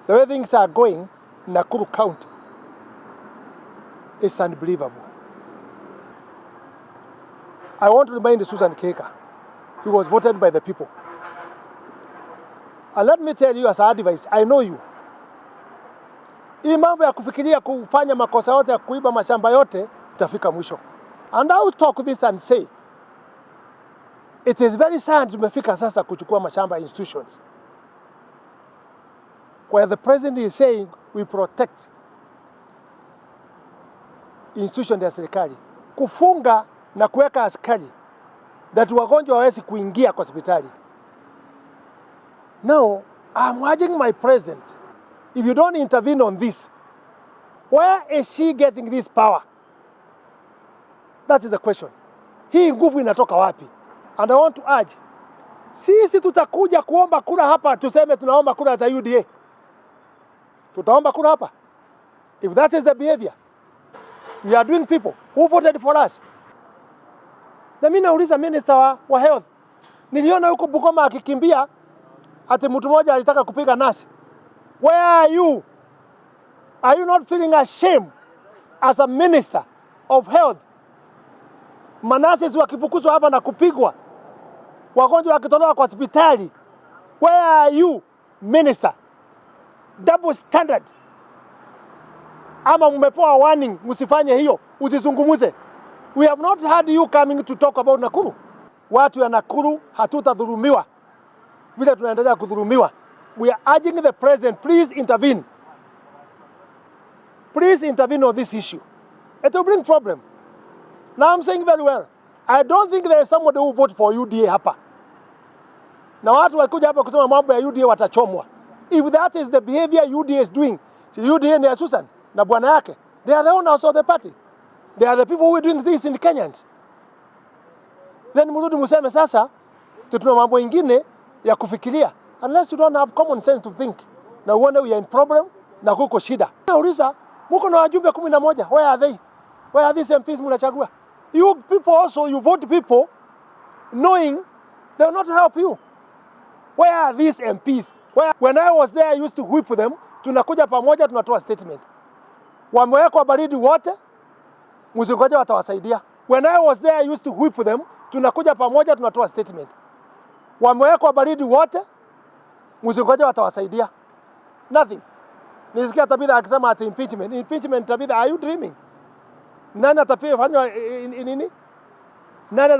The way things are going in Nakuru County is unbelievable. I want to remind Susan Kihika, he was voted by the people. And let me tell you as an advice, I know you. Hii mambo ya kufikiria kufanya makosa yote ya kuiba mashamba yote itafika mwisho. And I will talk this and say, it is very sad tumefika sasa kuchukua mashamba institutions where the president is saying we protect institution ya serikali, kufunga na kuweka askari that wagonjwa hawezi kuingia kwa hospitali. Now, I'm urging my president, if you don't intervene on this, where is she getting this power? That is the question. Hii nguvu inatoka wapi? And I want to urge, sisi tutakuja kuomba kura hapa, tuseme tunaomba kura za UDA. Tutaomba kura hapa? If that is the behavior we are doing, people who voted for us. Na mimi nauliza minister wa health, niliona huko Bungoma akikimbia ati mtu mmoja alitaka kupiga nasi. Where are you? Are you not feeling ashamed as a minister of health? Manurses wakifukuzwa hapa na kupigwa, wagonjwa wakitolewa kwa hospitali. Where are you, minister? Double standard. Ama mmepewa warning, msifanye hiyo, usizungumuze. We have not heard you coming to talk about Nakuru. Watu ya Nakuru hatutadhulumiwa vile tunaendelea kudhulumiwa. We are urging the president, please intervene. Please intervene on this issue. It will bring problem. Now I'm saying very well, I don't think there is somebody who vote for UDA hapa. Na watu wakikuja hapa kusema mambo ya UDA watachomwa. If that is the behavior UDA is doing, si UDA ni ya Susan na bwana yake. They are the owners of the party. They are the people who are doing this in Kenyans. Then mrudi museme sasa tuna mambo ingine ya kufikiria, unless you don't have common sense to think na uone we are in problem na kuko shida. Nauliza, muko na wajumbe 11, where are they? Where are these MPs mnachagua? You people also, you vote people knowing they will not help you. Where are these MPs? Where, when I was there, I used to whip them. Tunakuja pamoja, tunatoa statement. Wamewekwa baridi wote, msingoje watawasaidia. When I was there, I used to whip them. Tunakuja pamoja, tunatoa statement. Wamewekwa baridi wote, msingoje watawasaidia. Nothing. Nilisikia Tabitha akisema ati impeachment. Impeachment, Tabitha, are you dreaming? Nani atafanywa nini? Nani